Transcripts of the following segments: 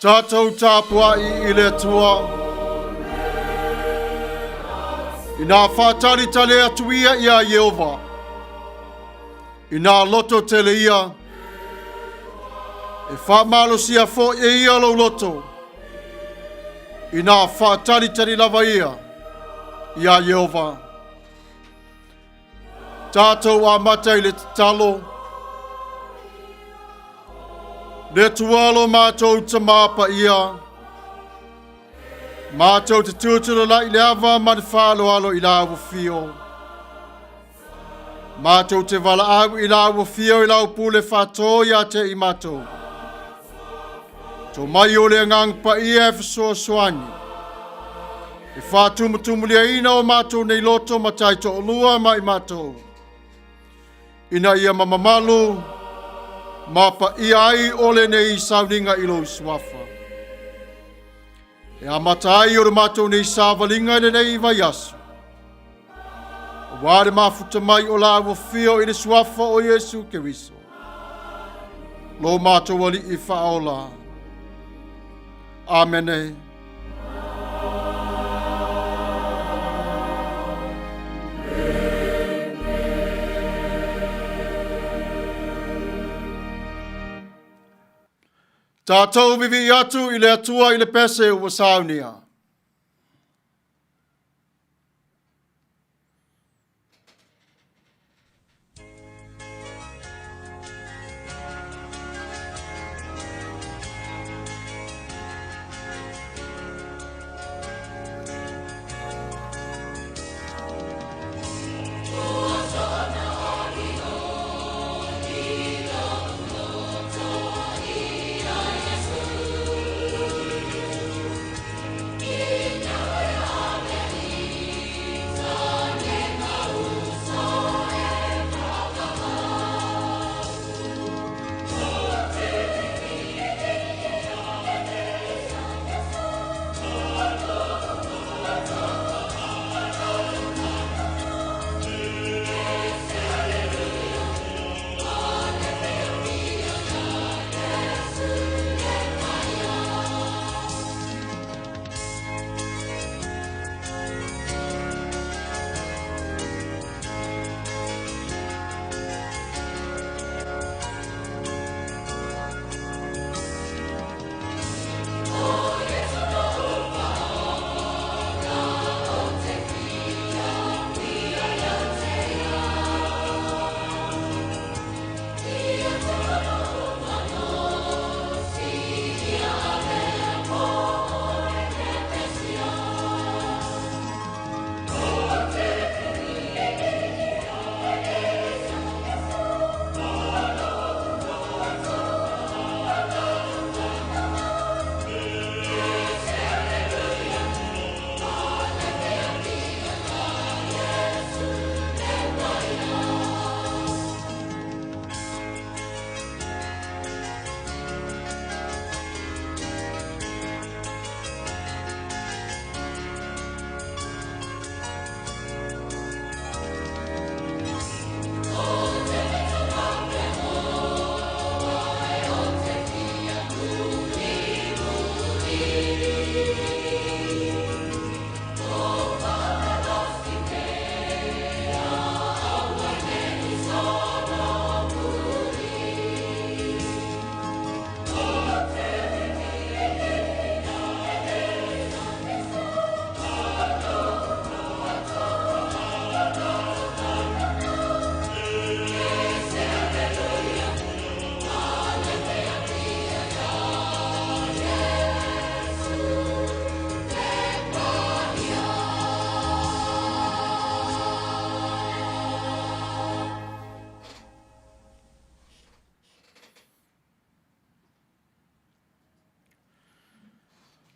Tatou tapuai i le Atua. Inā faatalitali atu ia iā Ieova, inā loto tele ia, e faamalosia foi e ia lou loto, inā faatalitali lava ia iā Ieova. Tatou amata i le tatalo. Le Atua lo matou Tamā paia, matou te tūtulala'i le ava ma le faaaloalo i la afio. Matou te valaau i la afio i lau pule faatō ia te i matou. Tō mai o le Agaga Paia e fesoasoani, e fātumutumuliaina o matou nei loto ma taitoalua ma i matou, ina ia mamamalu ma paia ai o lenei sauniga i lou suafa. E amata ai o le matou nei savaliga i lenei vaiaso, Auā le mafuta mai o la ua fio i le suafa o Iesu Keriso, lo matou Alii faaola. Amene. Tatou vivii atu i le Atua i le pese ua saunia.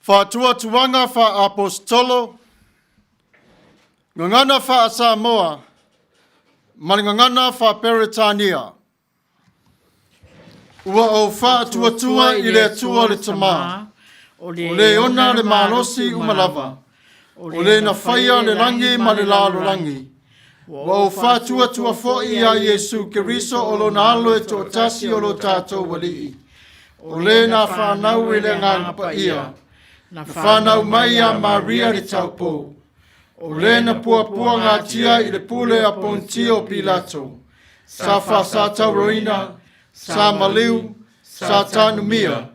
Faatuatuaga faa-Aposetolo, Gagana faa-Samoa ma le Gagana faa-Peretania. Ua ou faatuatua i le Atua le Tama, o le ona le malosi uma lava, o le na faia le lagi ma le lalolagi. Ua ou faatuatua foi iā Iesu Keriso o lona Alo e toatasi o lo tatou Alii. O le na fanau i le Agaga Paia, na fanau mai iā Maria le taupou, o le na puapuagatia i le pule a Ponitio Pilato, sa faasatauroina, sa maliu, sa tanumia,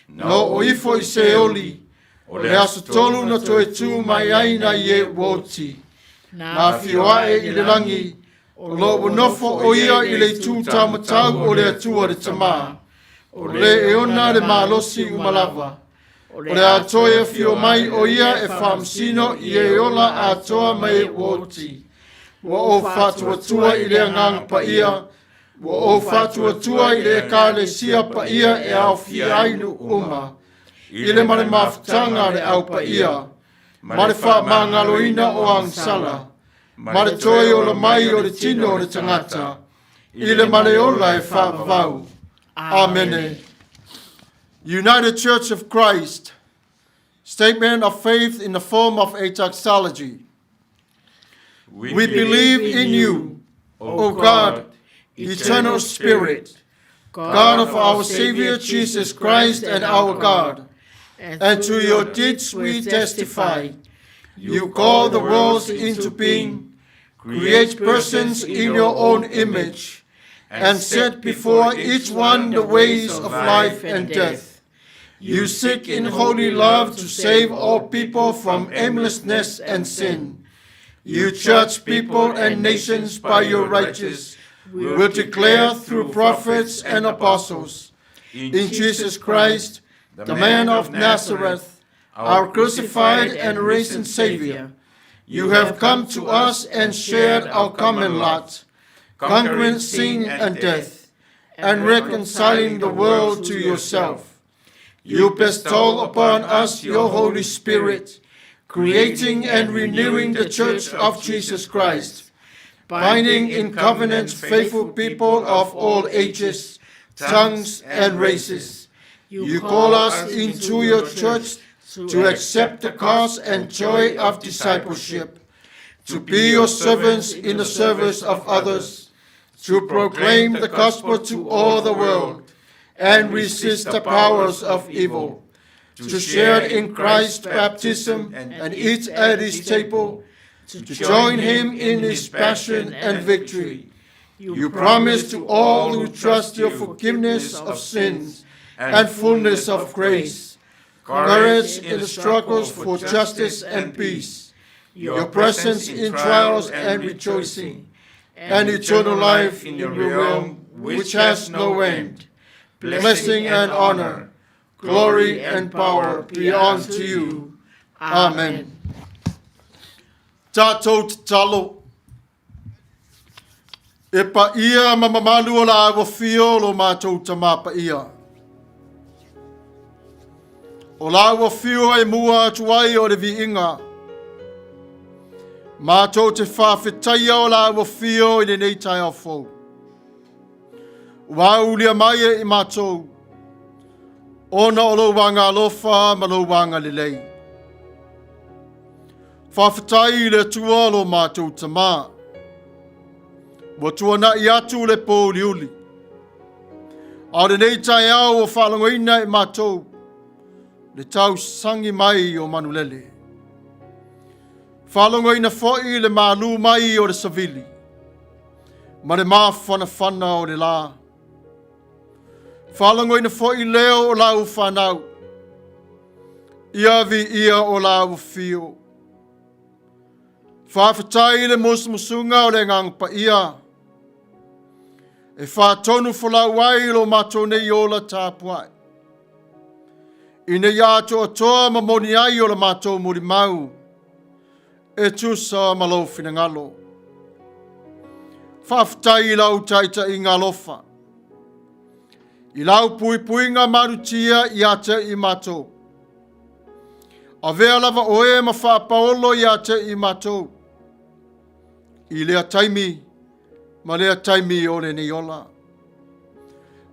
na oo ifo i Seoli, o le asotolu na toe tu mai ai nai e ua oti, na afio ae i le lagi, o lo o ua nofo o ia i le itu taumatau o le Atua le Tamā, o le e ona le malosi uma lava, o le a toe afio mai o ia e faamasino i e ola atoa ma e ua oti. Ua ou faatuatua i le Agaga Paia, ua ou faatuatua i le Ekalesia paia e aofia ai nuu uma, i le ma le mafutaga a le Au Paia, ma le faamagaloina o agasala, ma le toe ola mai o le tino o le tagata, i le ma le ola e faavavau. Amene. United Church of Christ, Statement of Faith in the form of a doxology. We believe in you, O God, eternal Spirit, God of our Savior Jesus Christ and our God, and to your deeds we testify. You call the worlds into being, create persons in your own image, and set before each one the ways of life and death. You seek in holy love to save all people from aimlessness and sin. You judge people and nations by your righteous will declare through prophets and apostles. In Jesus Christ, the man of Nazareth, our crucified and risen Savior, you have come to us and shared our common lot, conquering sin and death, and reconciling the world to yourself. You bestow upon us your Holy Spirit, creating and renewing the Church of Jesus Christ, binding in covenant faithful people of all ages, tongues, and races. You call us into your church to accept the cost and joy of discipleship, to be your servants in the service of others, to proclaim the gospel to all the world, and resist the powers of evil, to share in Christ's baptism and eat at his table, to join him in his passion and victory. You promise to all who trust your forgiveness of sins and fullness of grace, courage in the struggles for justice and peace, your presence in trials and rejoicing, and eternal life in your realm which has no end. Blessing and honor, glory and power be unto you. Amen. Tatou tatalo. E paia ma mamalu o lāua fio lo mātou tamā paia. O lāua fio e mua atu ai o le viiga. Mātou te whawhetaia o lāua fio i lenei taeao fou. Ua aulia mai e i mātou, ona o lou agalofa ma lou agalelei. Faafetai i le Atua lo mātou Tamā. Ua tuanaʻi atu le pōuliuli. A o lenei taeao ua faalogoina e mātou le tausagi mai o manulele. Faalogoina foi le malū mai o le savili ma le mafanafana o le lā. Faalogoina foi leo o lau fanau. Ia viia o lau afio. Faafetai i le musumusuga o le Agaga Paia e faatonu folau ai lo matou nei ola tapuai. Ina ia atoatoa ma moni ai o la matou molimau e tusa ma lou finagalo. Faafetai i lau taitaiga alofa, i lau puipuiga malutia ia te i matou. Avea lava oe ma faapaolo ia te i matou, i lea taimi ma lea taimi o lenei ola.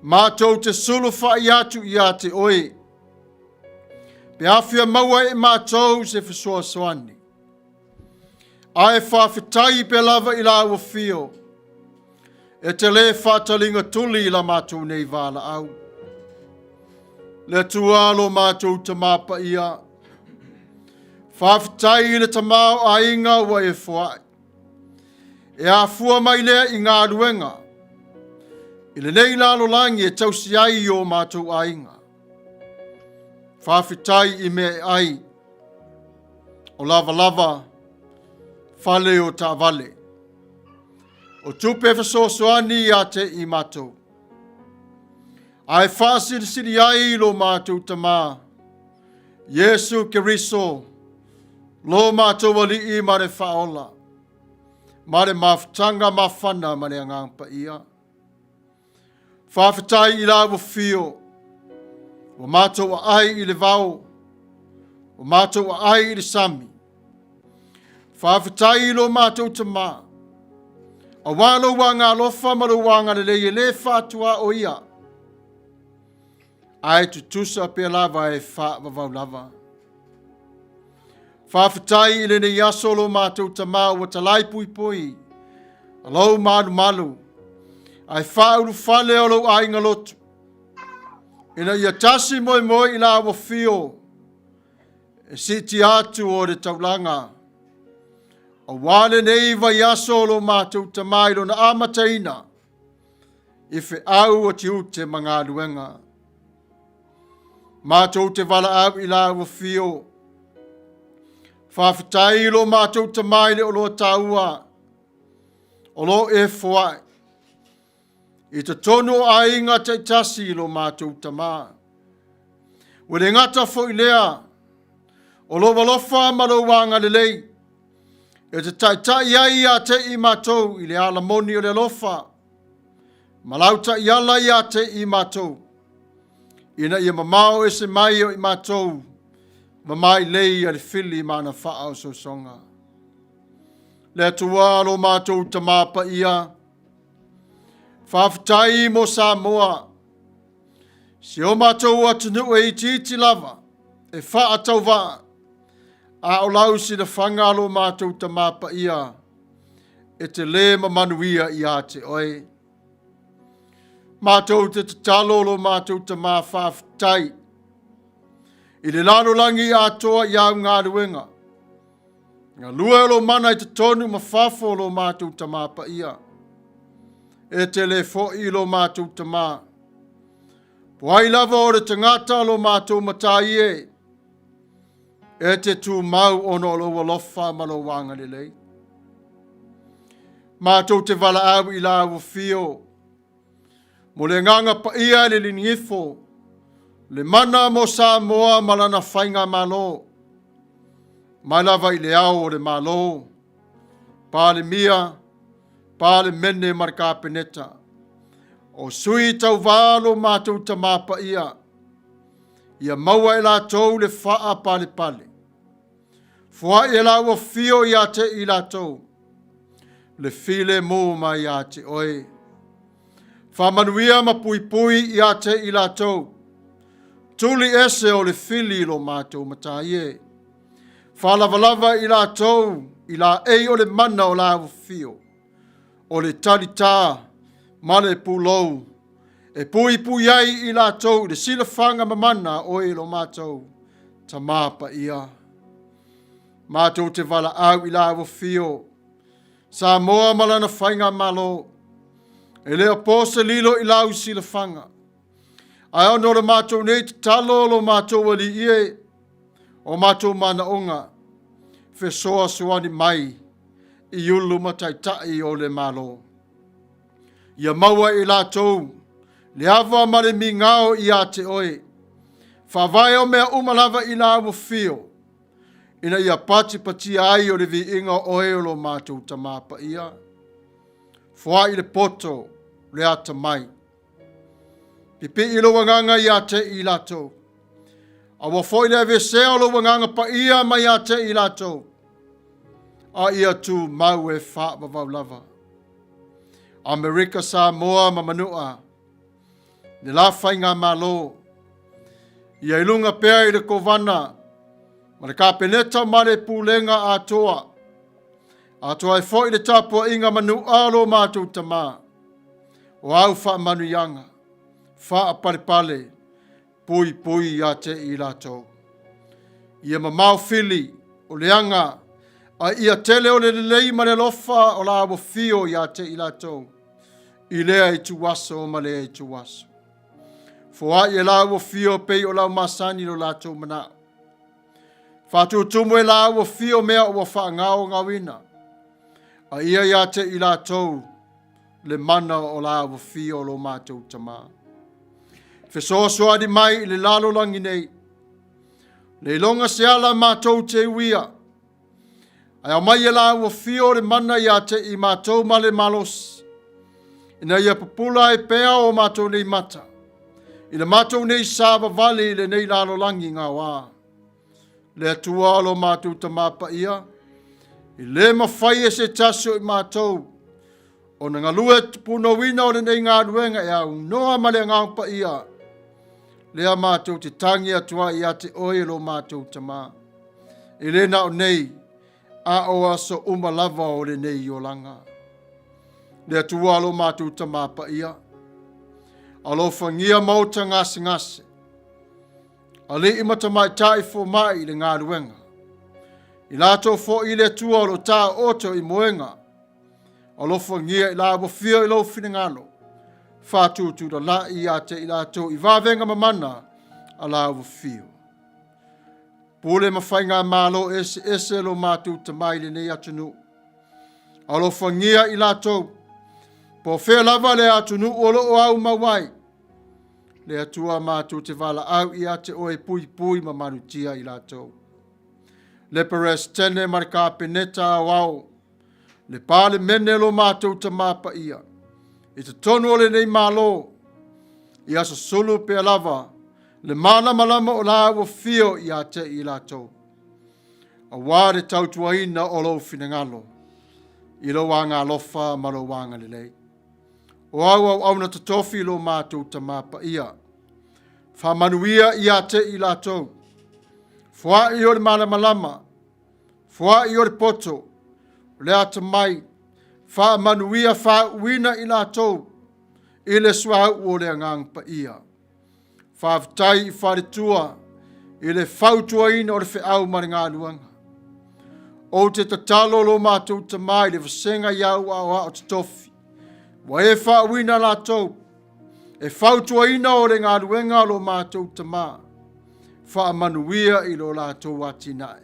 Matou te sulufai atu ia te oe, pe a fia maua e matou se fesoasoani. Ae faafetai pea lava i lāua fio, e te lē faataliga tuli i la matou nei valaau. Le Atua lo matou Tamā Paia, faafetai i le tamaoaiga ua e foai. E afua mai lea i galuega i lenei lalolagi e tausi ai i o matou aiga. Faafetai i mea e ai, o lavalava, fale o taavale. O tupe fesoasoani ia te i matou. Ae faasilisili ai lo matou Tamā, Iesu Keriso, lo matou Alii ma le Faaola, ma le mafutaga mafana ma le Agaga Paia. Faafetai i la ua fio, ua matou aai i le vao, ua matou aai i le sami. Faafetai i lo matou Tamā, auā lou agaalofa ma lou agalelei e lē faatuaoia, ae tutusa pea lava e faavavau lava. Faafetai i lenei aso lo matou Tamā ua talai puipui a lou malumalu, ae faaulufale o lou aiga lotu, ina ia tasi moemoe i la ua fio, e siitia atu o le taulaga. Auā lenei vaiaso o lo matou Tamā i lona amataina, i feau o tiute ma galuega. Matou te valaau i la ua fio. Faafetai i lo matou Tamā i le oloa taua o lo o e foai i totonu o aiga taitasi i lo matou Tamā. Ua le gata foi lea, o lou alofa ma lou agalelei e te taitai ai ia te i matou i le ala moni o le alofa ma lau taiala ia te i matou, ina ia mamao ese mai o i matou ma mailei a le fili ma ana faaosoosoga. Le Atua lo matou Tamā Paia, faafetai mo Samoa, Si o matou atunuu e itiiti lava, e faatauvaa, a o lau silafaga lo matou Tamā Paia, e tele ma manuia ia te oe. Matou te tatalo lo matou Tamā faafetai i le lalolagi atoa i au galuega. Galue o lo mana i totonu ma fafo o lo matou Tamā Paia. E tele foi i lo matou Tamā. Po ai lava o le tagata lo matou matai e, e te tumau ona o lou alofa ma lou agalelei. Matou te valaau i la ua fio, mo le agaga paia i le Liniifo, le mana mo Samoa ma lana faigamalo, mai lava i le ao o le Malo, Palemia, Palemene ma le Kapeneta. O sui tauvā lo matou Tamā Paia, ia maua e latou le faapalepale. Foai e la ua fio ia te i latou, le filemu mai ia te oe. Faamanuia ma puipui ia te i latou, tuli ese o le fili lo matou matai e. Faalavalava i latou i laei o le mana o la ua fio, o le talitā ma le pulou, e puipui ai i latou i le silafaga mamana o oe lo matou Tamā Paia. Matou te valaau i la ua fio, Samoa ma lana faigamalo, e le o po se lilo i lau silafaga, ae ona o le matou nei tatalo o lo matou Alii e, o matou manaoga, fesoasoani mai i ulu ma taitai o le Malo. Ia maua e i latou le ava ma le migao ia te oe. Faavae o mea uma lava i la ua fio, ina ia patipatia ai o le viiga o oe o lo matou Tamā Paia. Foai le poto, le atamai. Pipii lou agaga ia te i latou. Aua foi le aveesea o lou agaga paia mai ia te i latou, a ia tumau e faavavau lava. Amerika Samoa ma Manua, le la faigamalo, ia i luga pea i le Kovana ma le Kapeneta ma le Pulega atoa, atoa ai foi le tapuaiga Manua lo matou Tamā, o au faamanuiaga, faapalepale. Puipui ia te i latou. Ia mamao fili o leaga, a ia tele o le lelei ma le alofa o la ua fio ia te i latou, i lea ituaso ma lea ituaso. Foai e la ua fio pei o lau masani lo latou manao. Faatutumu e la ua fio mea ua faagaogaoina, a ia ia te i latou le mana o la ua fio lo matou Tamā. Fesoasoani mai i le lalolagi nei, le iloga se ala matou te uia, ae aumai e la ua fio le mana ia te i matou ma le malosi, ina ia pupula ai pea o matou nei mata, i le matou nei savavali i lenei lalolagi gaoa. Le Atua o lo matou Tamā Paia, e le mafai e se tasi o i matou ona galue punouina o lenei galuega e aunoa ma le Agaga Paia, lea matou te tagi atu ai ia te oe e lo matou Tamā. E le na o nei, a o aso uma lava o lenei olaga. Le Atua lo matou Tamā Paia, alofagia maota gasegase, alii ma tamaitai fomai i le galuega. I latou foi i le Atua o lo taooto i moega, alofagia i la ua fia i lou finagalo, faatutulala'i ia te i latou i vavega mamana a la ua fio. Pule ma faigamalo eseese lo matou Tamā i lenei atunuu. Alofagia i latou, po o fea lava le atunuu o lo o aumau ai, Le Atua matou te valaau ia te oe puipui ma malutia i latou. Le Peresetene ma le Kapeneta aoao, le Palemene lo matou Tamā Paia, i totonu o lenei Malo, ia susulu pea lava le malamalama o la ua fio ia te i latou, aua le tautuaina o lou finagalo i lou agalofa ma lou agalelei. O au auauna totofi lo matou Tamā Paia, faamanuia ia te i latou, foai o le malamalama, foai o le poto, o le atamai, faamanuia faauuina i latou i le suauu o le Agaga Paia. Faafetai i faletua i le fautuaina o le feau ma le galuega. Ou te tatalo lo matou Tamā i le vasega i au aoao totofi, ua e faauuina latou, e fautuaina o le galuega lo matou Tamā, faamanuia i lo latou atinae,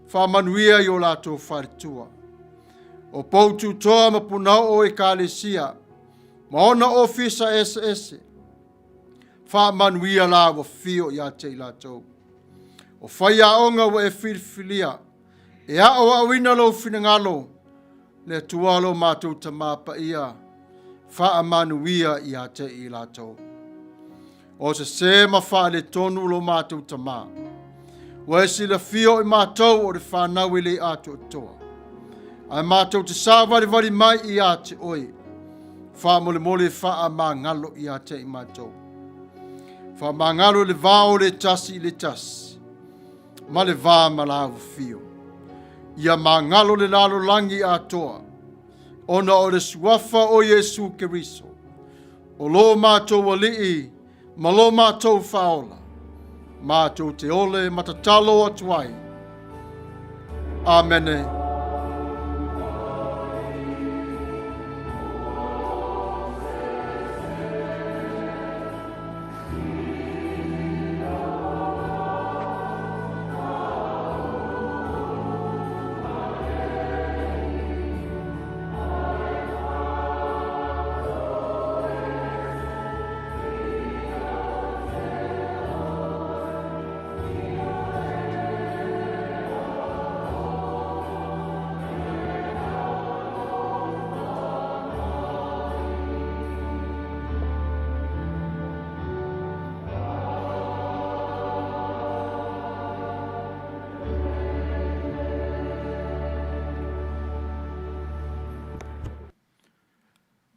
faamanuia i o latou faletua. O pou tutoa ma punaoo o Ekalesia, ma ona ofisa eseese, faamanuia la ua fio ia te i latou. O faiaoga ua e filifilia, e aoaoina lou finagalo, le Atua lo matou Tamā Paia, faamanuia ia te i latou. O sesē ma faaletonu lo matou Tamā, ua e silafia o i matou o le fanau e le atoatoa, ae matou te savalivali mai ia te oe, faamolemole faamagalo ia te i matou. Faamagalo le va o le tasi i le tasi, ma le va ma la ua Ia magalo le lalolagi atoa, ona o le suafa o Iesu Keriso, o lo matou Alii ma lo matou Faaola, matou te ole ma tatalo atu ai. Amene.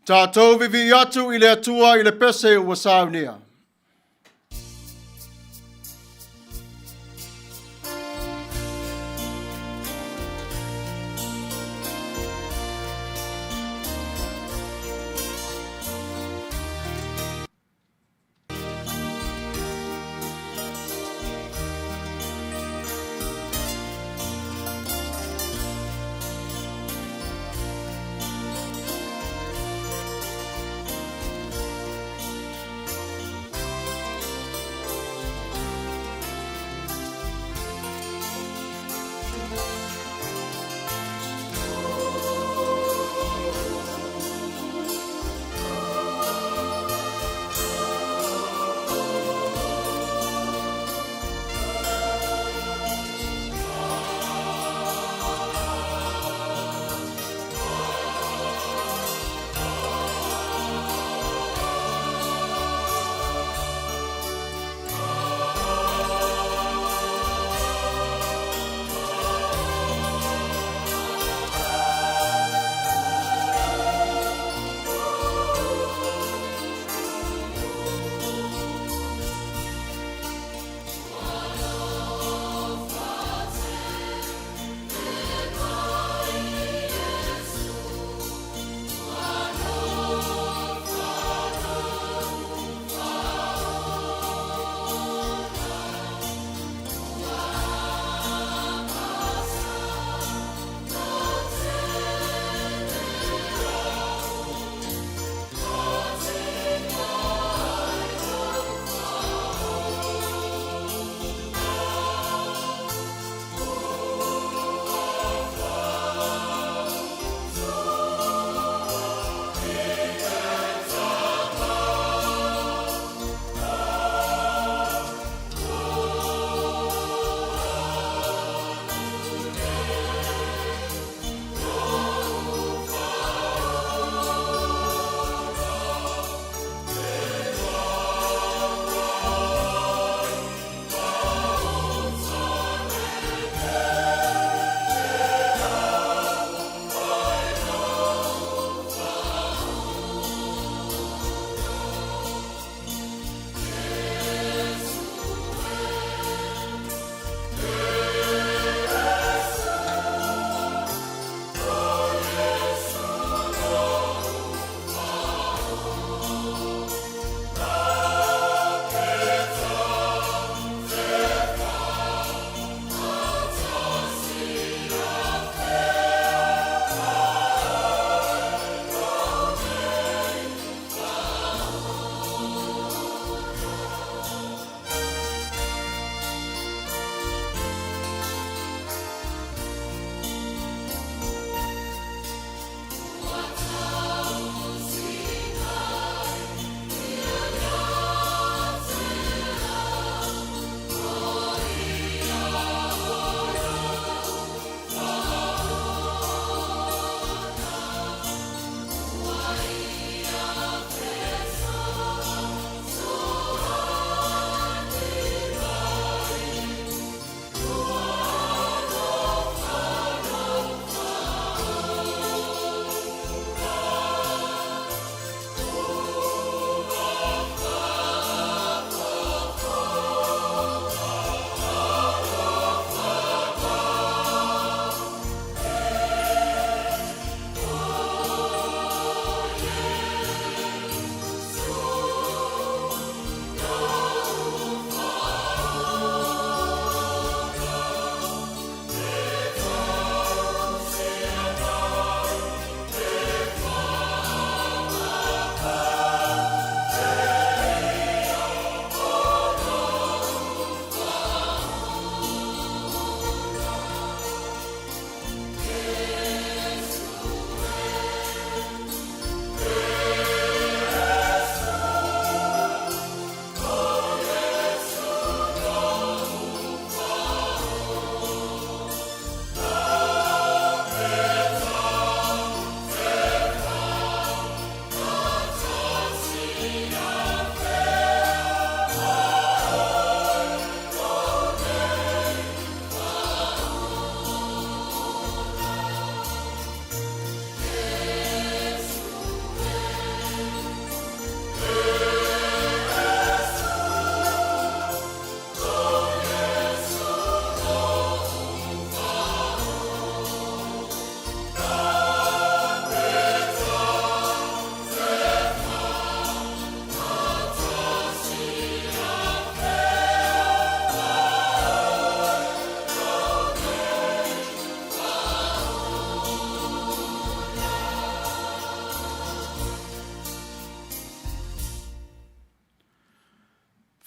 Tatou vivii atu i le Atua i le pese ua saunia.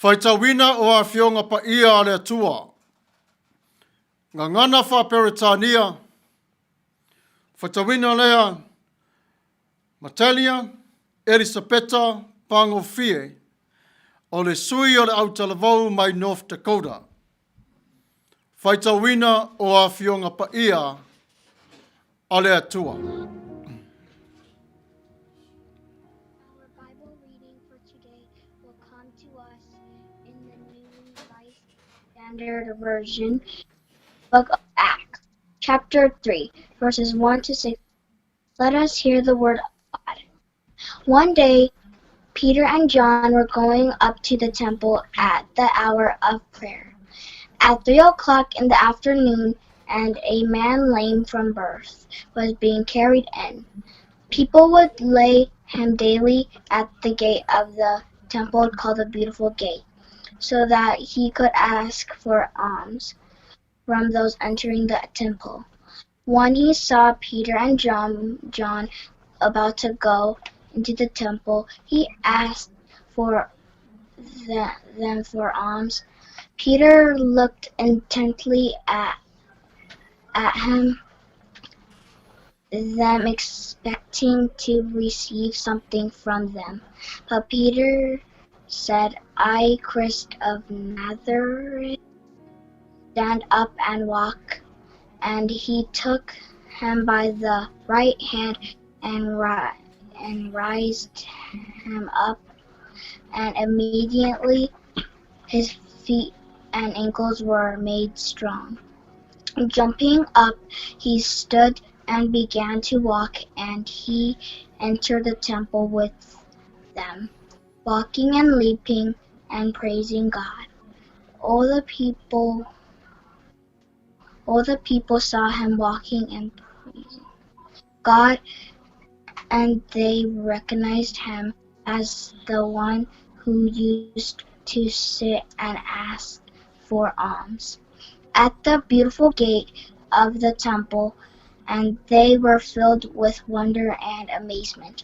Faitauina o Afioga Paia a le Atua. Gagana Faa-Peretania, faitauina lea Matalia Elisapeta Pagofie, o le sui o le autalavou mai North Dakota. Faitauina o Afioga Paia a le Atua. Our Bible reading for today will come to us in the New Revised Standard Version, Book of Acts, chapter 3, verses 1 to 6. Let us hear the word of God. One day, Peter and John were going up to the temple at the hour of prayer, at 3 o'clock in the afternoon, and a man lame from birth was being carried in. People would lay him daily at the gate of the temple called the Beautiful Gate, so that he could ask for alms from those entering the temple. When he saw Peter and John about to go into the temple, he asked for them for alms. Peter looked intently at him, them expecting to receive something from them. But Peter said, I, Christ of Nazareth, stand up and walk. And he took him by the right hand and raised him up, and immediately his feet and ankles were made strong. Jumping up, he stood and began to walk, and he entered the temple with them, walking and leaping and praising God. All the people saw him walking and praising God, and they recognized him as the one who used to sit and ask for alms at the Beautiful Gate of the temple, and they were filled with wonder and amazement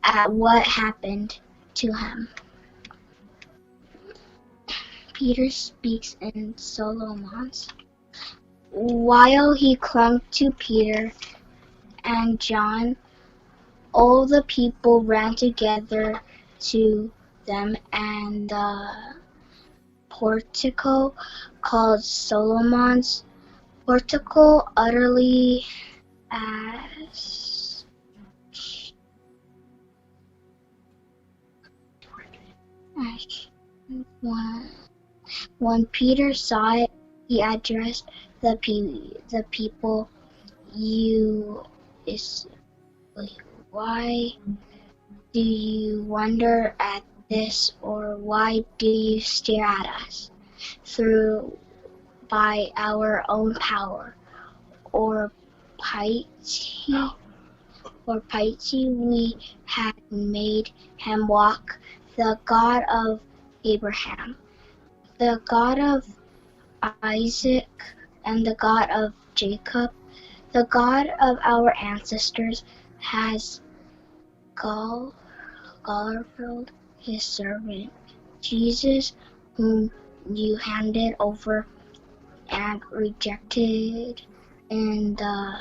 at what happened to him. Peter speaks in Solomon's. While he clung to Peter and John, all the people ran together to them, and the portico called Solomon's portico utterly as when Peter saw it, he addressed the people. You is why do you wonder at this, or why do you stare at us? Through by our own power or piety, we had made him walk. The God of Abraham, the God of Isaac, and the God of Jacob, the God of our ancestors, has glorified his servant, Jesus, whom you handed over and rejected in the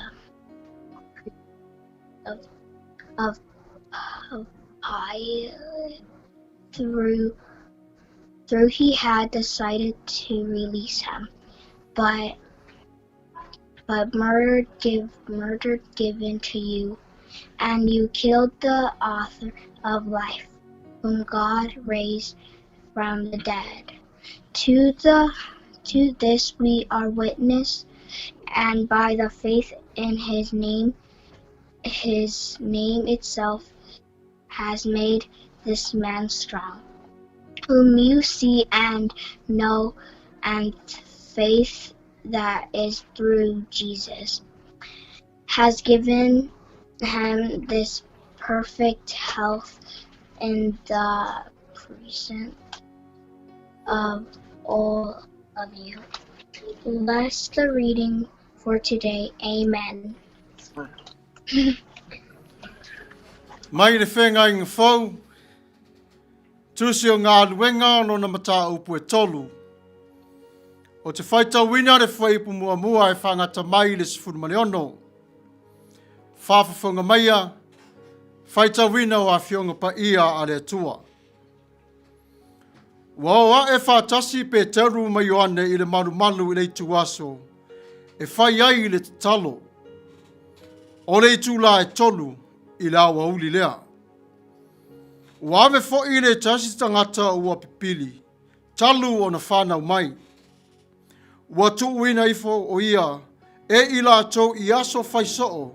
of Pilate, through he had decided to release him, but murder given to you, and you killed the author of life, whom God raised from the dead. To this we are witness, and by the faith in his name itself has made this man strong, whom you see and know, and faith that is through Jesus has given him this perfect health in the presence of all of you. Bless the reading for today. Amen. Mai le feagaiga fou, Tusi o Galuega lona mataupu e 3. O te faitauina le fuaiupu muamua e faagata mai i le 16. Faafofoga maia, faitauina o Afioga Paia a le Atua. Ua o ae faatasi Peteru ma Ioane i le malumalu i le ituaso e fai ai le tatalo. O le itula e 3 i le aoauli lea. Ua ave foi le tasi tagata ua pipili, talu ona fanau mai. Ua tuuina ifo o ia e i latou i aso faisoo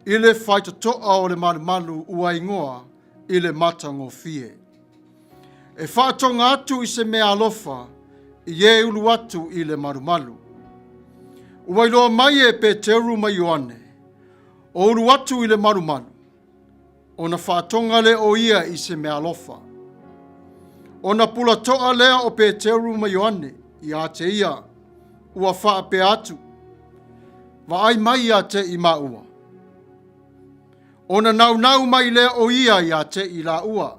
i le faitotoa o le malumalu ua igoa i le matagofie. E faatoga atu i se mea alofa i e ulu atu i le malumalu. Ua iloa mai e Peteru ma Ioane, o ulu atu i le malumalu, ona faatoga lea o ia i se mea alofa. Ona pulatoa lea o Peteru ma Ioane ia te ia, ua faapea atu, Vaai mai ia te i māua. Ona naunau mai lea o ia ia te i lāua,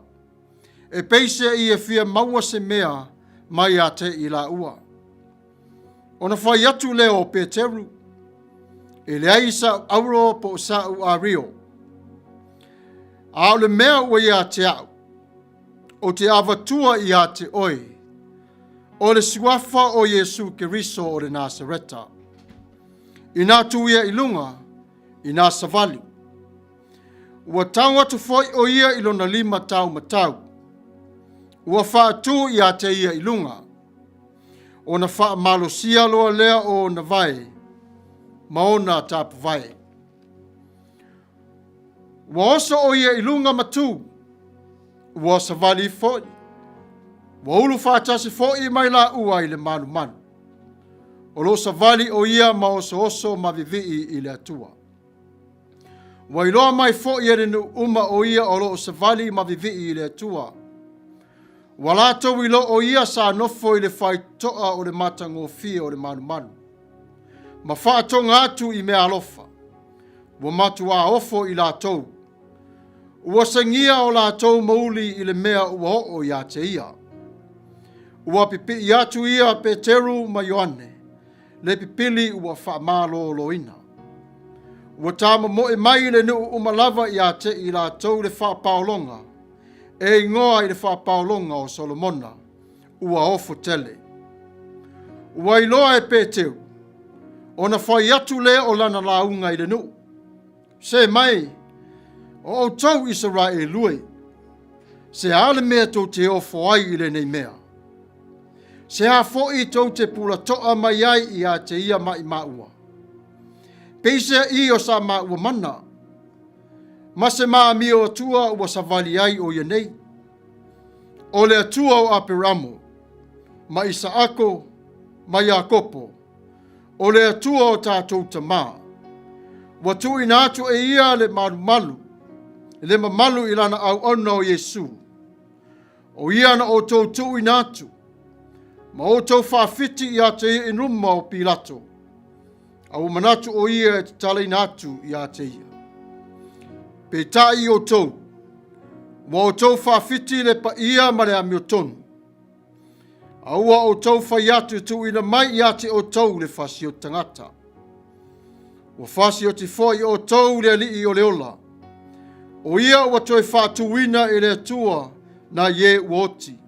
e peiseai e fia maua se mea mai ia te i lāua. Ona fai atu lea o Peteru, E leai sa'u auro po o sa'u ario, a o le mea ua ia te a'u, ou te avatua ia te oe, o le suafa o Iesu Keriso o le Nasareta. Inā tu ia i luga, inā savali. Ua tau atu foi o ia i lona lima taumatau. Ua faatu ia te ia i luga. Ona faamalosia loa lea o ona vae ma ona tapuvae. Ua oso o ia i luga ma tu, ua savali foi, ua ulu faatasi foi mai laua i le malumalu. O lo o savali o ia ma osooso ma vivii i le Atua. Ua iloa mai foi e le nuu uma o ia o lo o savali ma vivii i le Atua. Ua latou iloa o ia sa nofo i le faitotoa o le matagofie o le malumalu, ma faatoga atu i mea alofa. Ua matuā ofo i latou. Ua sagia o latou mouli i le mea ua oo ia te ia. Ua pipii atu ia Peteru ma Ioane, le pipili ua faamaloloina. Ua tamomoe mai le nuu uma lava ia te i latou le faapaologa, e igoa i le faapaologa o Solomona, ua ofo tele. Ua iloa e Peteru, ona fai atu lea o lana lauga i le nuu. Se mai, o outou Isaraelu e, se a le mea tou te ofo ai i lenei mea? Se a foi tou te pulatoa mai ai ia te ia maʻimaua? Peiseai o sa maua mana, ma se maamio Atua ua savali ai o ia nei. O le Atua o Aperamo, ma Isaako, ma Iakopo, o le Atua o tatou tamā. Ua tuuina atu e ia le malumalu, le mamalu i lana auauna o Iesu. O ia na outou tuuina atu, ma outou faafiti ia te ia i luma o Pilato, a ua manatu o ia e tatalaina atu ia te ia. Peitai outou, ua outou faafiti le paia ma le amiotonu, a ua outou fai atu e tuuina mai ia te outou le fasioti tagata. Ua fasioti foi outou le alii o le ola, o ia ua toe faatuina e le Atua nai e ua oti,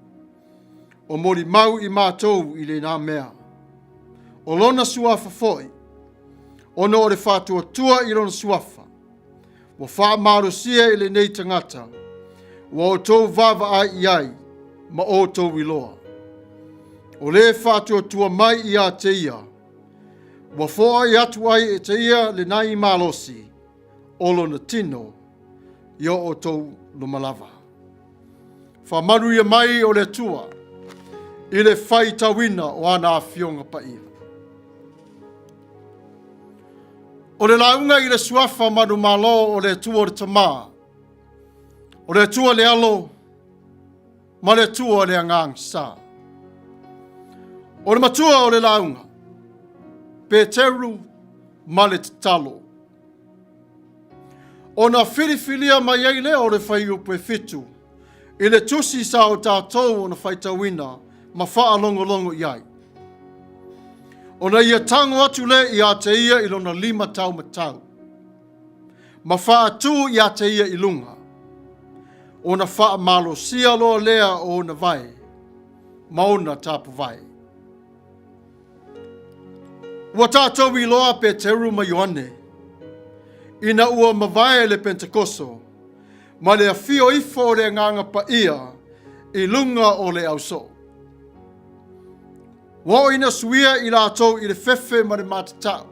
o molimau i matou i lena mea. O lona suafa foi, ona o le faatuatua i lona suafa, ua faamalosia i lenei tagata, ua outou vaavaai i ai ma outou iloa. O le faatuatua mai ia te ia, ua foai atu ai e te ia lenai malosi o lona tino i o outou luma lava. Faamanuia mai o le Atua i le faitauina o ana afioga paia. O le lauga i le suafa manumalo o le Atua o le Tamā, o le Atua le Alo, ma le Atua le Agaga Sa. O le matua o le lauga, Peteru ma le tatalo. Ona filifilia mai ai lea o le fuaiupu e 7, I le tusi sa o tatou ona faitauina ma faalogologo i ai. Ona ia tago atu lea ia te ia i lona limataumatau, ma faatu ia te ia i luga, ona faamalosia loa lea o ona vae ma ona tapuvae. Ua tatou iloa Peteru ma Ioane, ina ua mavae le Penetekoso ma le afio ifo o le Agaga Paia i luga o le ausoo. Ua oo ina suia i latou i le fefe ma le matatau,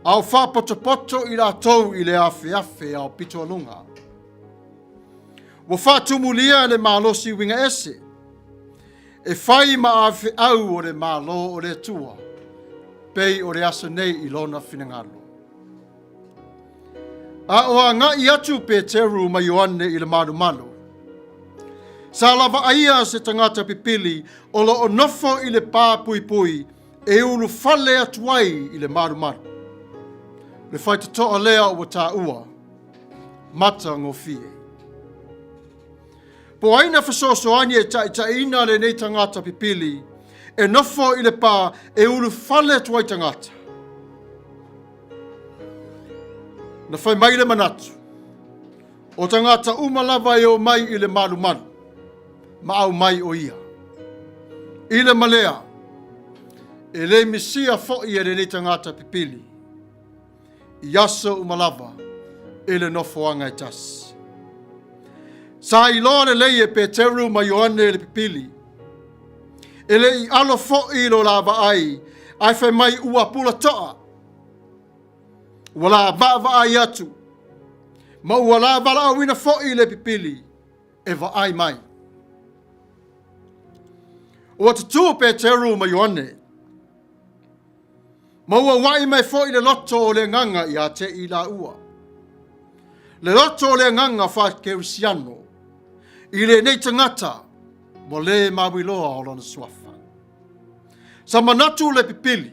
a o faapotopoto i latou i le afeafe aopito aluga. Ua faatumulia le malosi uiga ese, e fai ma afeau o le Malo o le Atua, pei o le aso nei i lona finagalo. A o agai atu Peteru ma Ioane i le malumalu, sa lavaaia se tagata pipili o lo o nofo i le pā puipui e ulufale atu ai i le malumalu. Le faitotoa lea ua taua, matagofie. Po o ai na fesoasoani e taitaiina lenei tagata pipili e nofo i le pā e ulufale atu ai tagata. Na fai mai le manatu, o tagata uma lava e omai i le malumalu, ma aumai o ia. I le malea, e le misia foi e lenei tagata pipili. I aso uma lava i le nofoaga e tasi. Sa iloa lelei e Peteru ma Ioane le pipili. E le i alo foi lo la vaai, ae fai mai ua pulatoa. Ua la vaavaai atu, ma ua la valaauina foi le pipili e vaai mai. Ua tutū Peteru ma Ioane, Ma ua ua'i mai foi le loto o le agaga ia te i laua. Le loto o le agaga faa-kerisiano i lenei tagata ua le mauiloa o lona suafa. Sa manatu le pipili,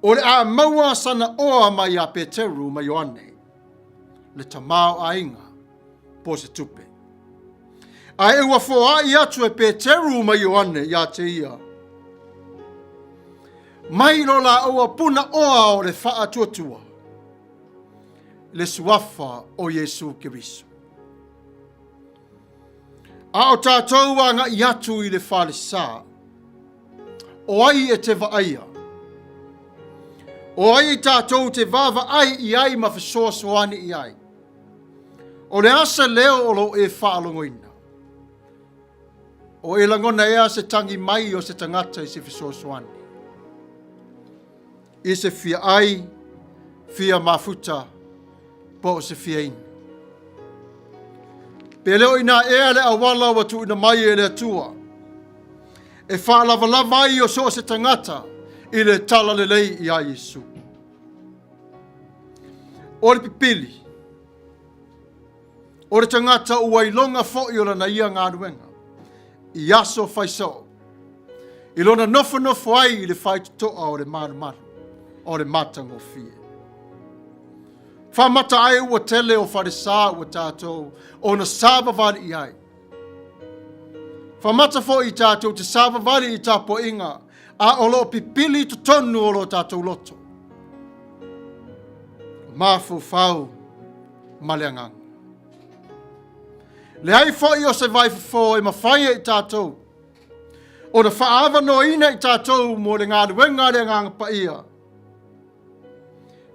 o le a maua sana oa mai ia Peteru ma Ioane, le tamaoaiga po o se tupe. Ae ua foai atu e Peteru ma Ioane ia te ia, mai lo laua punaoa o le faatuatua, le suafa o Iesu Keriso. A o tatou agai atu i le falesa, o ai e te vaaia? O ai tatou te vaavaai i ai ma fesoasoani i ai? O le a se leo o lo o e faalogoina? O e lagona ea se tagi mai o se tagata i se fesoasoani? I se fia ai, fia mafuta, po o se fia inu? Pe le o inā ea le auala ua tuuina mai e le Atua e faalavalava ai o so o se tagata i le talalelei iā Iesu. O le pipili, o le tagata ua iloga foi o lana ia galuega i aso faisoo, i lona nofonofo ai i le faitotoa o le malumalu o le matagofie. Faamata ai ua tele o falesa ua tatou ona savavali i ai. Faamata foi i tatou te savavali i tapuaiga a o lo o pipili i totonu o lo tatou loto. Mafaufau ma le agaga. Leai foi o se vaifofo e mafai e i tatou ona faaavanoaina i tatou mo le galuega a le Agaga Paia.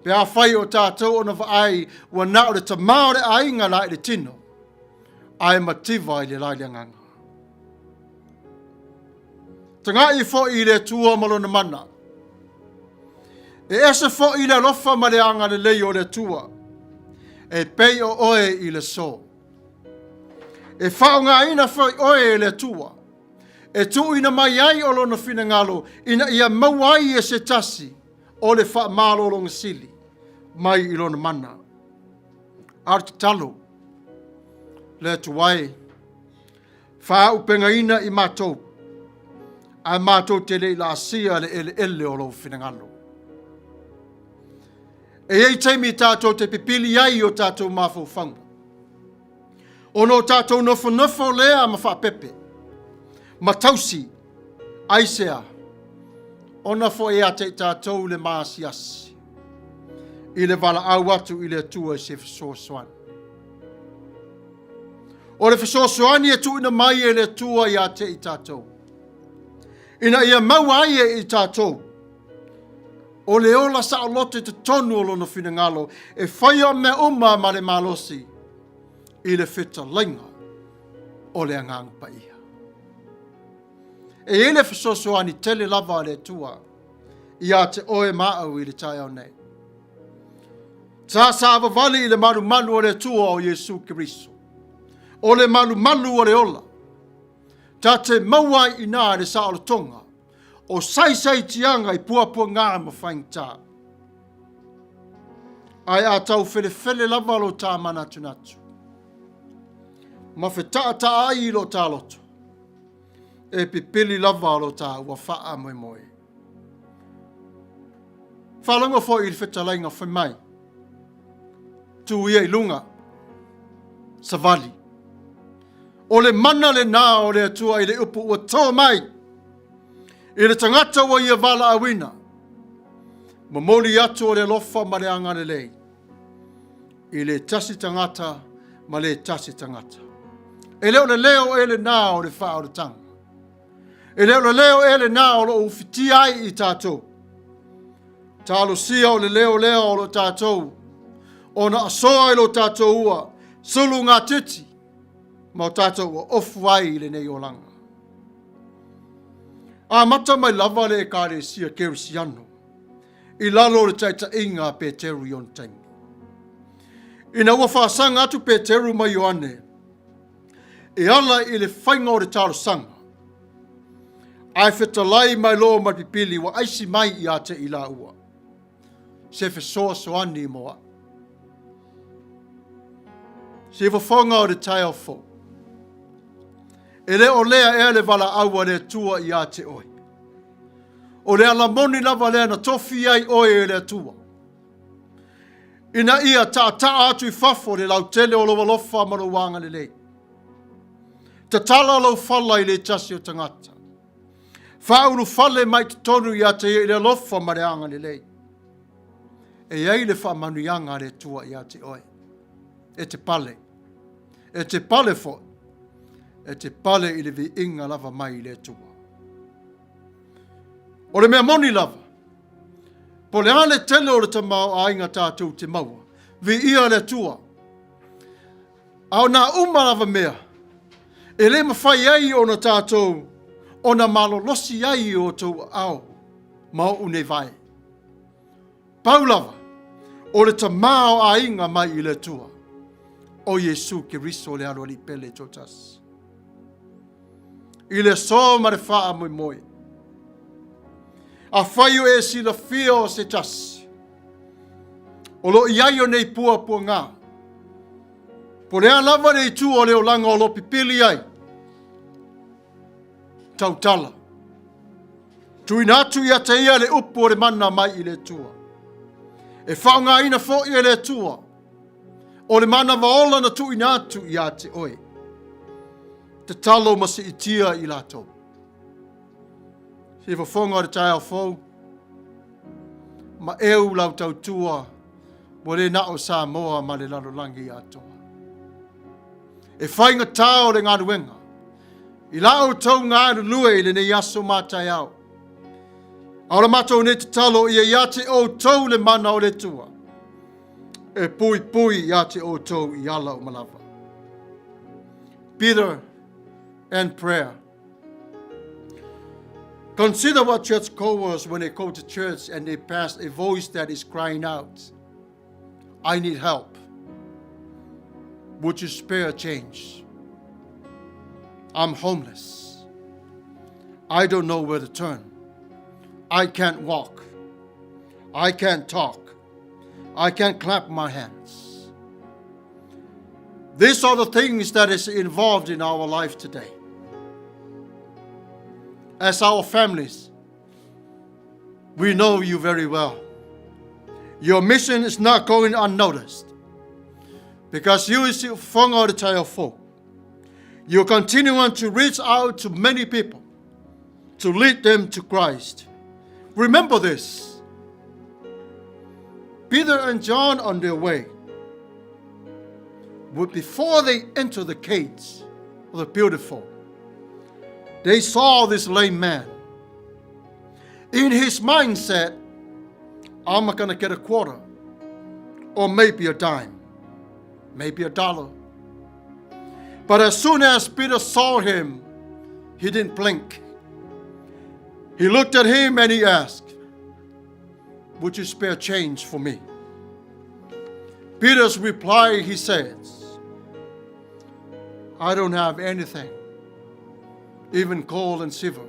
Pe afai o tatou ona vaai ua na o le tama o le aiga la i le tino, ae mativa i le la i le agaga. Tagai foi i le Atua ma lona mana. E ese foi le alofa ma le agalelei o le Atua, e pei o oe i le so. E faaaogaina foi oe e le Atua, e tuuina mai ai o lona finagalo ina ia maua ai e se tasi o le faamalologa sili mai i lona mana. A o le tatalo, le Atua e, Faaaupegaina i matou, ae matou te le i laasia le eleele o lou finagalo. E i ai taimi tatou te pipili ai i o tatou mafaufauga. Ona o tatou nofonofo lea ma faapepe, ma tausi, aisea, ona foi ia te i tatou le maasiasi, i le valaau atu i le Atua i se fesoasoani. O le fesoasoani e tuuina mai e le Atua ia te i tatou, ina ia maua ai e i tatou o le ola saoloto i totonu o lona finagalo e faia mea uma ma le malosi i le fetalaiga o le Agaga Paia. E i ai le fesoasoani tele lava a le Atua ia te oe ma au i le taeao nei. Sa savavali i le malumalu o le Atua o Iesu Keriso. O le malumalu o le ola. Ta te maua ai i inā le saolotoga o saisaitiaga i puapuaga ma faigata. Ae a tau felefele lava lo tā manatunatu, ma fetaʻataʻa ai i lo tā loto, e pipili lava lo tāua faamoemoe. Faalogo foi i le fetalaiga fai mai, Tū ia i luga, savali. O le mana lenā o le Atua i le upu ua tō mai i le tagata ua ia valaauina. Momoli atu o le alofa ma le agalelei i le tasi tagata ma le tasi tagata. E le o le leo e lenā o le faaolataga. E le o le leo e lenā o lo o ufitia ai i tatou. Talosia o le leo lea o lo tatou ona asoa i lo tatou ua sulu ngā titi ma o tatou ua ofu ai i lenei olaga. Amata mai lava le Ekalesia Kerisiano i lalo o le taitaiga a Peteru i ona taimi. Ina ua faasaga atu Peteru ma Ioane e ala i le faiga o le talosaga, ae fetalai mai loa ma le pipili ua aisi mai ia te i laua se fesoasoani mo au. Siufofoga o le taeao fou. E le o lea ea le valaau a le Atua ia te oe. O le ala moni lava lea na tofi ai oe e le Atua. Ina ia taataa atu i fafo le lautele o lou alofa ma lou agalelei. Tatala lou fala i le tasi o tagata. Faaulufale mai totonu ia te ia i le alofa ma le agalelei. E i ai le faamanuiaga a le Atua ia te oe. E te pale. E te pale foi. E te pale i le viiga lava mai i le Atua. O le mea moni lava, po le a le tele o le tamaoaiga tatou te maua, viia le Atua. A o nā uma lava mea, e le mafai ai ona tatou ona malolosi ai i o outou aao ma oʻu nei vae. Pau lava, o le tamaoaiga mai i le Atua, o Iesu Keriso le Aloalii pele toatasi. I le aso ma le faamoemoe, afai o e silafia o se tasi, o lo o i ai o nei puapuaga, po o le a lava le itu o le olaga o lo o pipili ai, tautala. Tuuina atu ia te ia le upu o le mana mai i le Atua. E faaaogaina foi e le Atua o le manawa ola na tuuina atu ia te oe. Tatalo ma siitia i latou. Siufofoga o le taeao fou, ma eu lau tautua ua le na o Samoa ma le lalolagi atoa. E faigata o le galuega i la outou galulue i lenei aso ma taeao. A o le matou nei tatalo ia ia te outou le mana o le Atua e puipui ia te outou i ala uma lava. Peter and prayer. Consider what churchgoers, when they go to church and they pass a voice that is crying out, I need help. Would you spare change? I'm homeless. I don't know where to turn. I can't walk. I can't talk. I can't clap my hands. These are the things that is involved in our life today. As our families, we know you very well. Your mission is not going unnoticed because you is whanga o te taeao fou. You continue on to reach out to many people to lead them to Christ. Remember this. Peter and John on their way, but before they enter the gates of the beautiful, they saw this lame man. In his mindset, I'm going to get a quarter or maybe a dime, maybe a dollar. But as soon as Peter saw him, he didn't blink. He looked at him and he asked, "Would you spare change for me?" Peter's reply, he says, "I don't have anything, even gold and silver.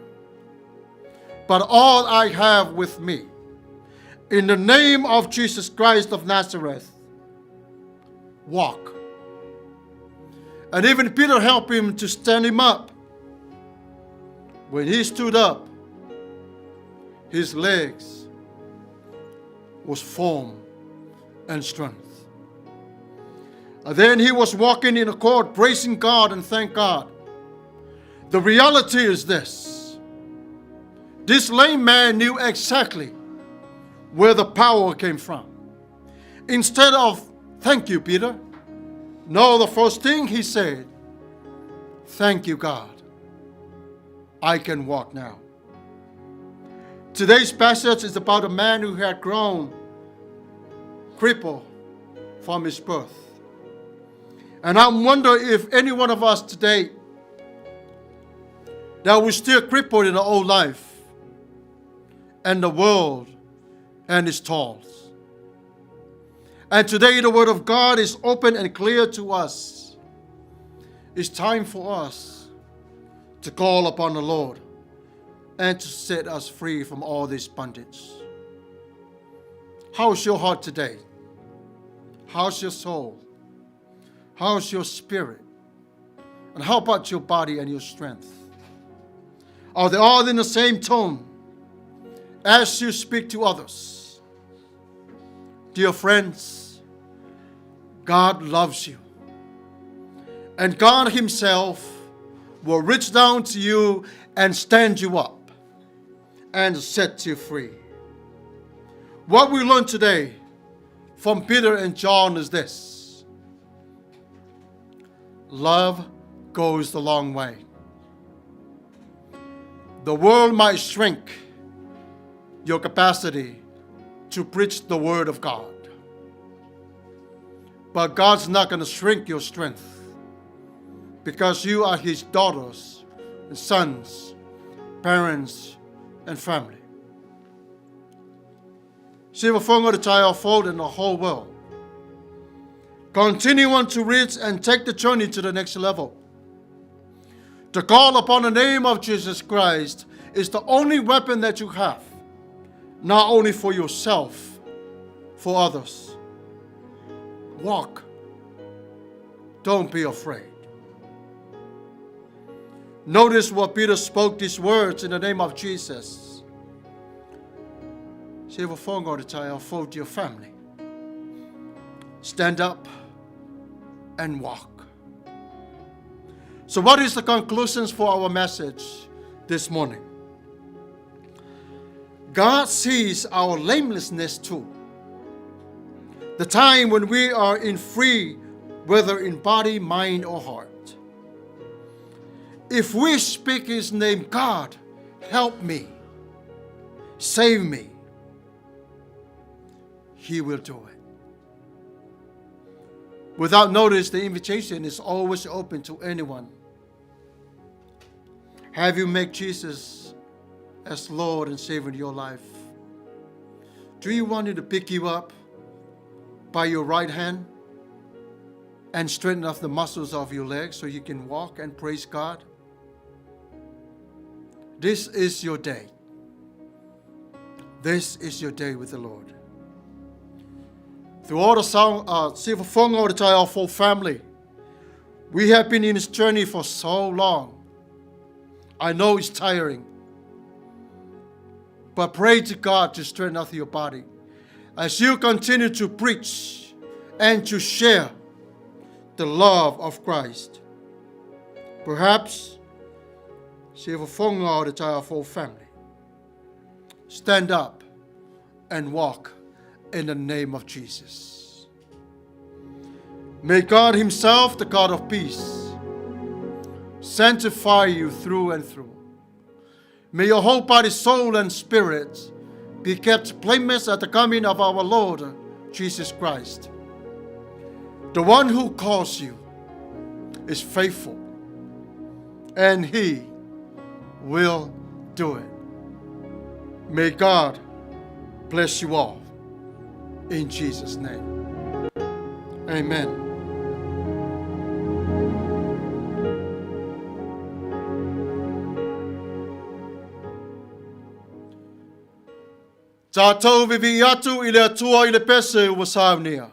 But all I have with me, in the name of Jesus Christ of Nazareth, walk." And even Peter helped him to stand him up. When he stood up, his legs was firm and strength. And then he was walking in a court, praising God and thank God. The reality is this. This lame man knew exactly where the power came from. Instead of, "Thank you, Peter," no, the first thing he said, "Thank you, God. I can walk now." Today's passage is about a man who had grown crippled from his birth. And I wonder if any one of us today that we're still crippled in our old life and the world and its toils. And today the Word of God is open and clear to us. It's time for us to call upon the Lord and to set us free from all this bondage. How's your heart today? How's your soul? How's your spirit? And how about your body and your strength? Are they all in the same tone as you speak to others? Dear friends, God loves you. And God Himself will reach down to you and stand you up and set you free. What we learn today from Peter and John is this: love goes the long way. The world might shrink your capacity to preach the Word of God, but God's not going to shrink your strength because you are His daughters and sons, parents, and family. Siufofoga o le taeao fou in the whole world. Continue on to reach and take the journey to the next level. To call upon the name of Jesus Christ is the only weapon that you have, not only for yourself, for others. Walk. Don't be afraid. Notice what Peter spoke these words in the name of Jesus. Siufofoga o le taeao fou to your family. Stand up and walk. So, what is the conclusions for our message this morning? God sees our lamenessness too. The time when we are in free, whether in body, mind, or heart. If we speak His name, "God, help me, save me," He will do it. Without notice, the invitation is always open to anyone. Have you made Jesus as Lord and Savior in your life? Do you want Him to pick you up by your right hand and straighten up the muscles of your legs so you can walk and praise God? This is your day. This is your day with the Lord. Through all the song, Siufofoga o le taeao fou family, we have been in this journey for so long. I know it's tiring. But pray to God to strengthen up your body as you continue to preach and to share the love of Christ. Perhaps se fofoga o le Taeafou family. Stand up and walk in the name of Jesus. May God Himself, the God of peace, sanctify you through and through. May your whole body, soul, and spirit be kept blameless at the coming of our Lord Jesus Christ. The one who calls you is faithful, and he will do it. May God bless you all. In Jesus' name. Amen. Tātou vivi atu i le atua i le pese ua saunia.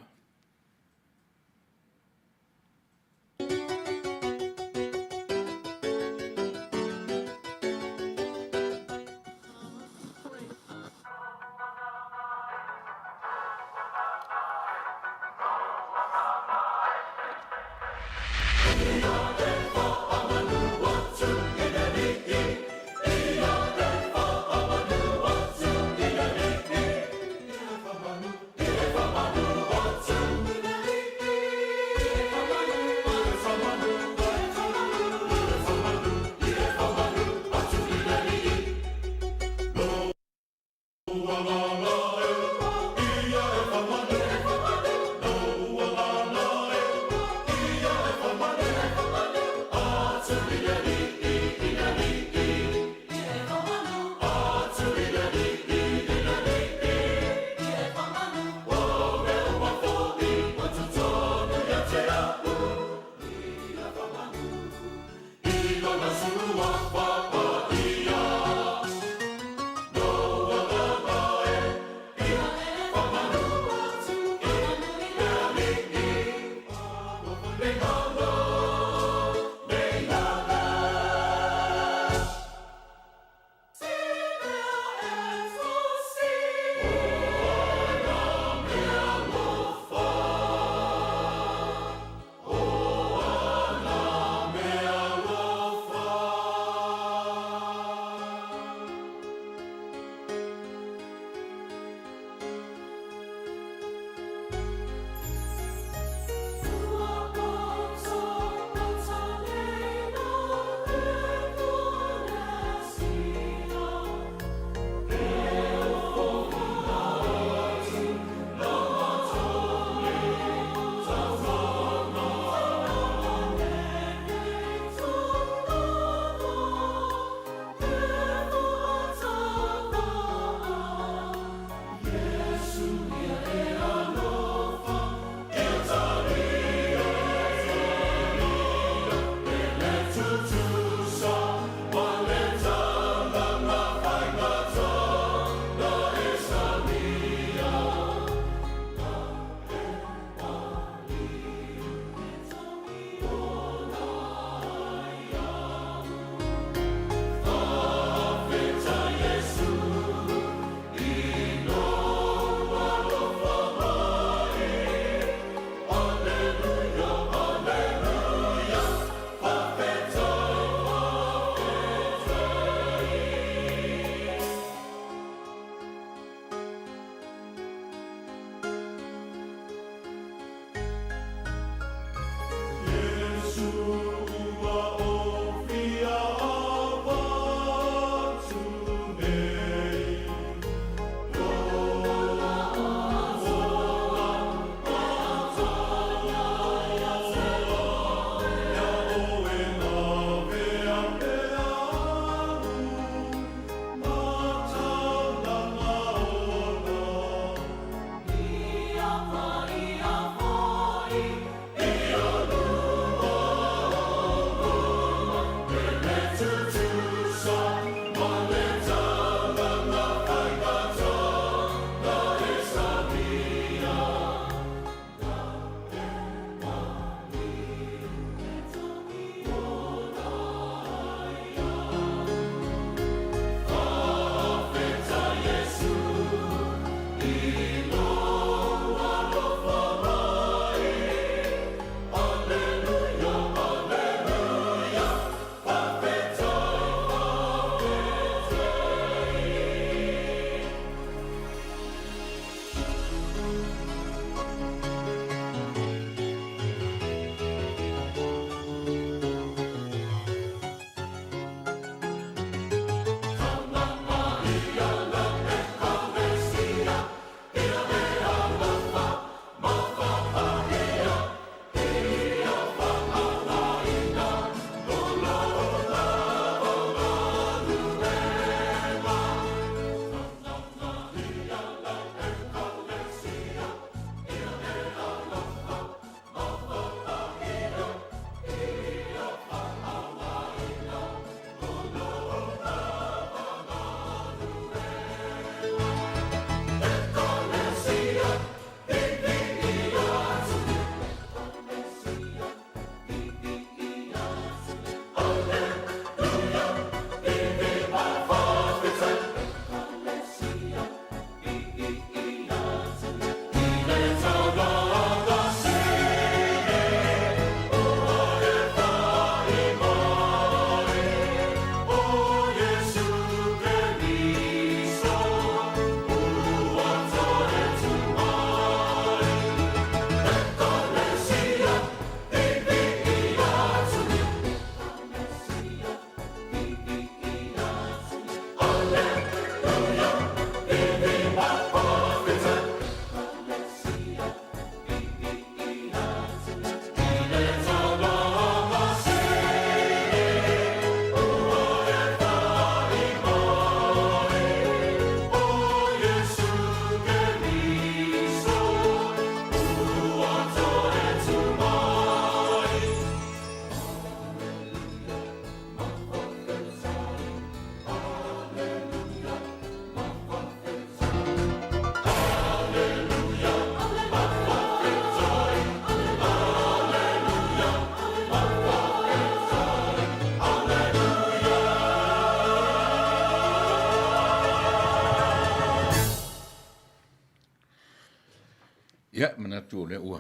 Ia, manatu o lea ua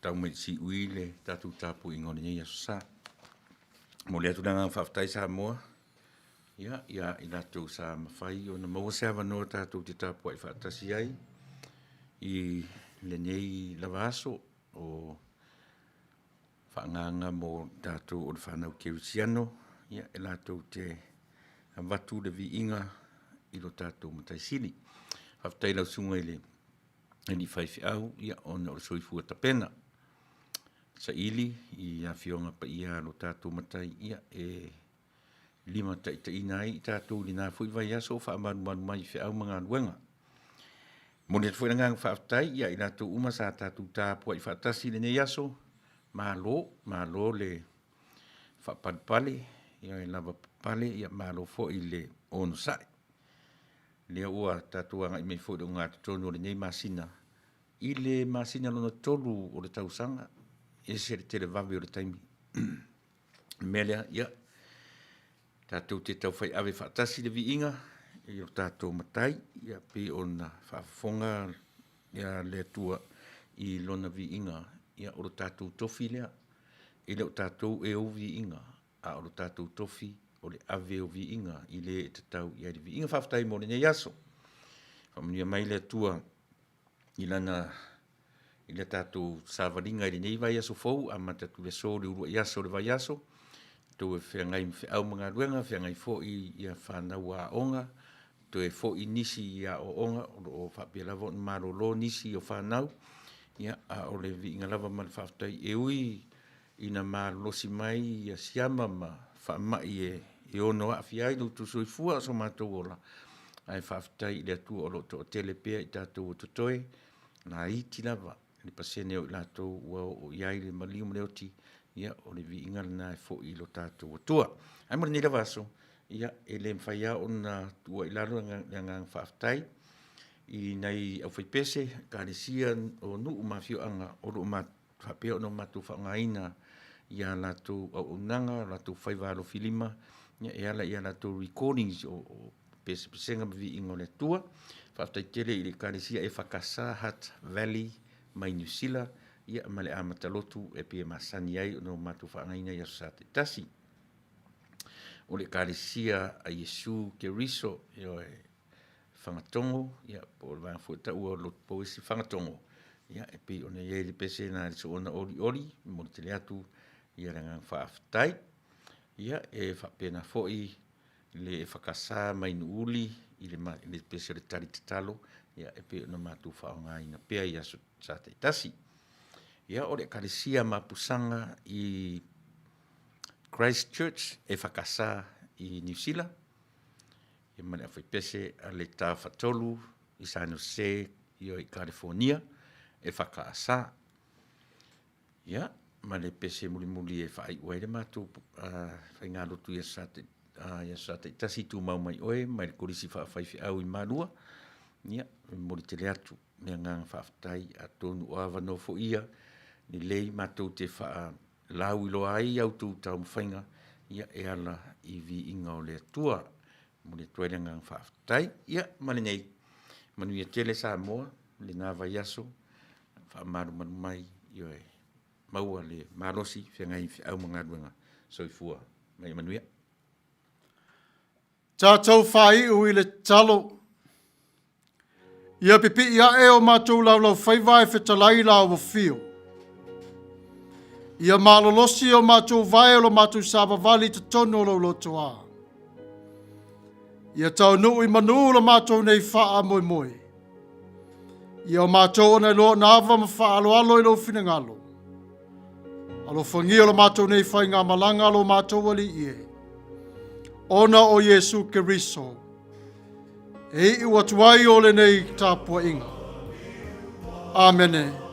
tau mai i siui le tatou tapuaiga o lenei aso sa. Momoli atu le agaga faafetai Samoa, ia, ia i latou sa mafai ona maua se avanoa tatou te tapuai faatasi ai i lenei lava aso o faaagaga mo tatou o le fanau kerisiano, ia, e latou te avatu le viiga i lo tatou Matai Sili. Faafetai i lau susuga i le alii faifeau, ia, ona o le soifua tapena saili i Afioga Paia a lo tatou Matai, ia, e limataitaiina ai i tatou i lena foi vaiaso o faamalumalu mai i feau ma galuega. Momoli atu foi le agaga faafetai ia i latou uma sa tatou tapuai faatasi i lenei aso, malo, malo le faapalepale, ia e lavapapale, ia malo foi le onosai. Lea ua tatou agai mai foi i le ogatotonu o lenei masina, i le masina lona 3 o le tausaga, e ese le televave o le taimi. O le mea lea, ia, tatou te tau fai ave faatasi le viiga i o tatou Matai, ia pei ona faafofoga le Atua i lona viiga, ia o lo tatou tofi lea. E le o tatou e ou viiga, a o lo tatou tofi o le ave o viiga i le e tatau i ai le viiga. Faafetai mo lenei aso. Faamanuia mai le Atua i lana i le tatou savaliga i lenei vaiaso fou, amata atu i le aso, le uluai aso o le vaiaso, outou e feagai ma feau ma galuega, feagai foi ia fanau aoga, toe foi nisi i aoaoga, o lo o faapea lava ona malolo nisi o fanau, ia, a o le viiga lava ma le faafetai, e ui ina malolosi mai ia siama ma faamai e ono aafia ai lo outou soifua a o so matou ola, ae faafetai i le Atua o lo o toatele pea i tatou o totoe, laiti lava le pasene o i latou ua oo i ai le maliu ma le oti, ia o le viiga lena e foi i lo tatou Atua. Ae mo lenei lava aso, ia, e le mafai lava ona tuua i lalo le agaga faafetai i nai aufaipese Ekalesia o nuu ma afioaga o lo o faapea ona matou faaaogaina i a latou auaunaga, o latou faiva alofilima e ala i a latou recordings o pesepesega ma viiga o le Atua. Faafetai tele i le Ekalesia EFKS Hutt Valley mai Niu Sila ma le amata lotu e pei e masani ai ona matou faaaogaina i aso Sa taitasi. O le Ekalesia a Iesu Keriso, ioe, Fagatogo, ia, po o le vaega foi taua o le Lotu Pouesi Fagatogo, ia, e pei ona i ai le pese lena i le soona olioli, e momoli tele atu le agaga faafetai. Ia, e faapena foi le EFKS mai Nuuuli i le pese o le tali tatalo, ia, e pei ona matou faaaogaina pea i aso Sa taitasi. Ia, o le Ekalesia Mapusaga i Christchurch, EFKS i Niu Sila, ia ma le aufaipese a le Tafatolu i San Jose i Kalifonia, EFKS. Ia, ma le pese mulimuli e faaiu ai le matou faigalotu i aso Sa taitasi, Tumau Mai Oe mai le Kolisi Faafaifeau i Malua, ia, e momoli tele atu le agaga faafetai, atonu o avanoa foi ia lelei matou te faalauiloa ai a outou taumafaiga, ia, e ala i viiga o le Atua. E momoli atu ai le agaga faafetai. Ia, ma lenei, manuia tele Samoa i lena vaiaso, faamalumalu mai, ioe, maua le malosi feagai ma feau ma galuega. Soifua ma ia manuia. Tatou faaiu i le tatalo. Ia pipii ae o matou laulaufaiva e fetalai la ua fio. Ia malolosi o matou vae o lo matou savavali i totonu o lou lotoa. Ia taunuu i manu lo matou nei faamoemoe. Ia o matou ona iloa ona ava ma faaaloalo i lou finagalo. Alofagia lo matou nei faigamalaga lo matou Alii e. Ona o Iesu Keriso, e iu atu ai o lenei tapuaiga. Amene.